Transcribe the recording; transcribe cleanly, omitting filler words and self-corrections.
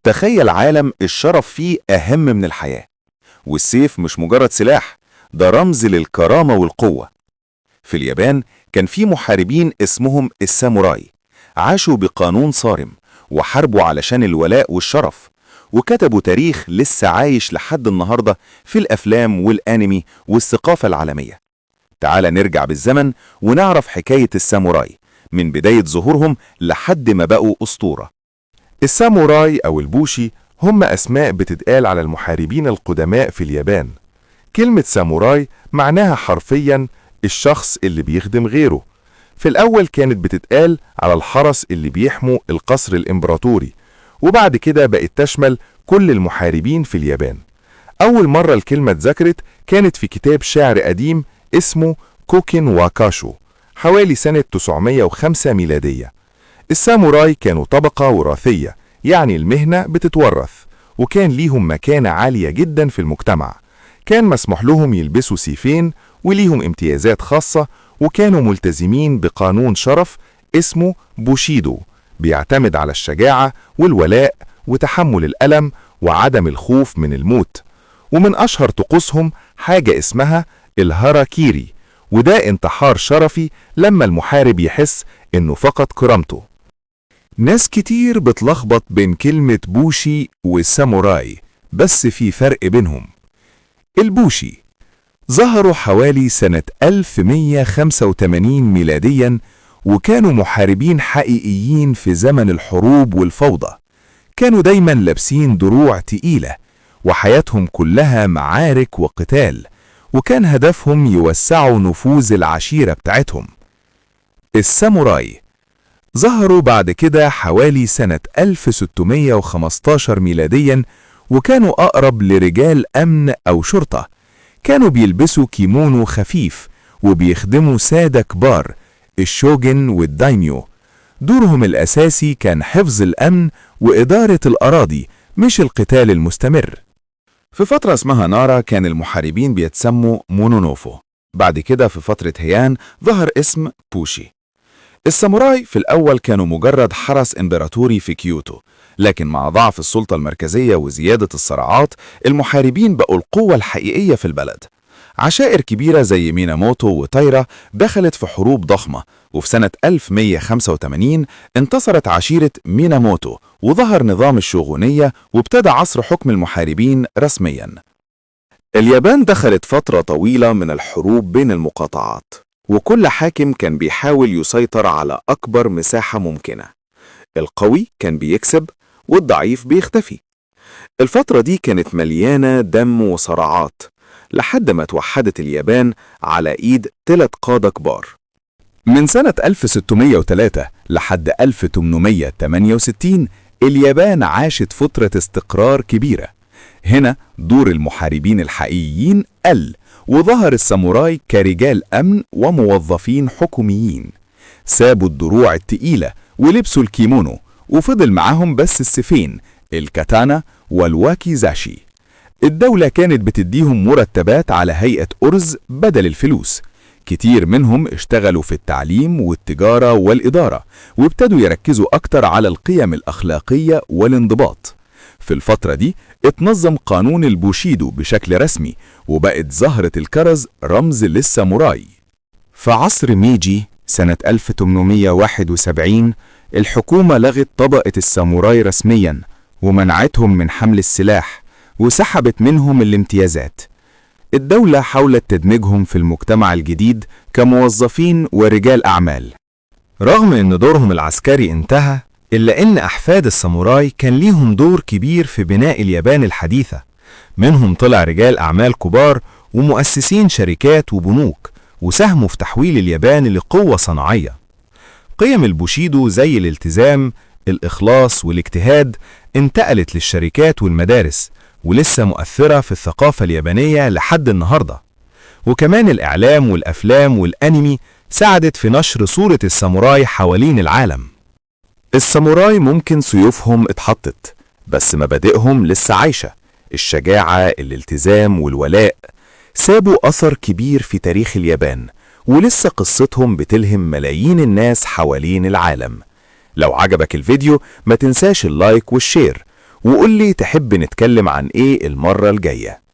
تخيل عالم الشرف فيه أهم من الحياة، والسيف مش مجرد سلاح، ده رمز للكرامة والقوة. في اليابان كان في محاربين اسمهم الساموراي، عاشوا بقانون صارم وحاربوا علشان الولاء والشرف، وكتبوا تاريخ لسه عايش لحد النهاردة في الأفلام والأنمي والثقافة العالمية. تعال نرجع بالزمن ونعرف حكاية الساموراي من بداية ظهورهم لحد ما بقوا أسطورة. الساموراي أو البوشي هم أسماء بتتقال على المحاربين القدماء في اليابان. كلمة ساموراي معناها حرفياً الشخص اللي بيخدم غيره. في الأول كانت بتتقال على الحرس اللي بيحموا القصر الإمبراطوري، وبعد كده بقت تشمل كل المحاربين في اليابان. أول مرة الكلمة اتذكرت كانت في كتاب شعر قديم اسمه كوكين واكاشو حوالي سنة 905 ميلادية. الساموراي كانوا طبقة وراثية، يعني المهنة بتتورث، وكان ليهم مكانة عالية جدا في المجتمع. كان مسموح لهم يلبسوا سيفين وليهم امتيازات خاصة، وكانوا ملتزمين بقانون شرف اسمه بوشيدو، بيعتمد على الشجاعة والولاء وتحمل الألم وعدم الخوف من الموت. ومن أشهر طقوسهم حاجة اسمها الهاراكيري، وده انتحار شرفي لما المحارب يحس إنه فقد كرامته. ناس كتير بتلخبط بين كلمة بوشي والساموراي، بس في فرق بينهم. البوشي ظهروا حوالي سنة 1185 ميلادياً، وكانوا محاربين حقيقيين في زمن الحروب والفوضى. كانوا دايماً لابسين دروع تقيلة، وحياتهم كلها معارك وقتال، وكان هدفهم يوسعوا نفوذ العشيرة بتاعتهم. الساموراي ظهروا بعد كده حوالي سنة 1615 ميلادياً، وكانوا أقرب لرجال أمن أو شرطة. كانوا بيلبسوا كيمونو خفيف وبيخدموا سادة كبار، الشوجن والدايميو. دورهم الأساسي كان حفظ الأمن وإدارة الأراضي، مش القتال المستمر. في فترة اسمها نارا كان المحاربين بيتسموا مونونوفو. بعد كده في فترة هيان ظهر اسم بوشي. الساموراي في الأول كانوا مجرد حرس إمبراطوري في كيوتو، لكن مع ضعف السلطة المركزية وزيادة الصراعات المحاربين بقوا القوة الحقيقية في البلد. عشائر كبيرة زي ميناموتو وتايرا دخلت في حروب ضخمة، وفي سنة 1185 انتصرت عشيرة ميناموتو وظهر نظام الشوغونية، وابتدى عصر حكم المحاربين رسمياً. اليابان دخلت فترة طويلة من الحروب بين المقاطعات، وكل حاكم كان بيحاول يسيطر على أكبر مساحة ممكنة. القوي كان بيكسب والضعيف بيختفي. الفترة دي كانت مليانة دم وصراعات، لحد ما توحدت اليابان على إيد 3 قادة كبار. من سنة 1603 لحد 1868 اليابان عاشت فترة استقرار كبيرة. هنا دور المحاربين الحقيقيين قل، وظهر الساموراي كرجال أمن وموظفين حكوميين. سابوا الدروع التقيلة ولبسوا الكيمونو، وفضل معاهم بس السيفين الكاتانا والواكيزاشي. الدولة كانت بتديهم مرتبات على هيئة أرز بدل الفلوس. كتير منهم اشتغلوا في التعليم والتجارة والإدارة، وابتدوا يركزوا أكتر على القيم الأخلاقية والانضباط. في الفترة دي اتنظم قانون البوشيدو بشكل رسمي، وبقت زهرة الكرز رمز للساموراي. في عصر ميجي سنة 1871 الحكومة لغت طبقة الساموراي رسمياً، ومنعتهم من حمل السلاح، وسحبت منهم الامتيازات. الدولة حاولت تدمجهم في المجتمع الجديد كموظفين ورجال أعمال. رغم أن دورهم العسكري انتهى، إلا أن أحفاد الساموراي كان ليهم دور كبير في بناء اليابان الحديثة. منهم طلع رجال أعمال كبار ومؤسسين شركات وبنوك، وساهموا في تحويل اليابان لقوة صناعية. قيم البوشيدو زي الالتزام، الإخلاص والاجتهاد انتقلت للشركات والمدارس، ولسه مؤثرة في الثقافة اليابانية لحد النهاردة. وكمان الإعلام والأفلام والأنمي ساعدت في نشر صورة الساموراي حوالين العالم. الساموراي ممكن سيوفهم اتحطت، بس مبادئهم لسه عايشة. الشجاعة، الالتزام والولاء سابوا أثر كبير في تاريخ اليابان، ولسه قصتهم بتلهم ملايين الناس حوالين العالم. لو عجبك الفيديو ما تنساش ال like وال share، وقولي تحب نتكلم عن إيه المرة الجاية.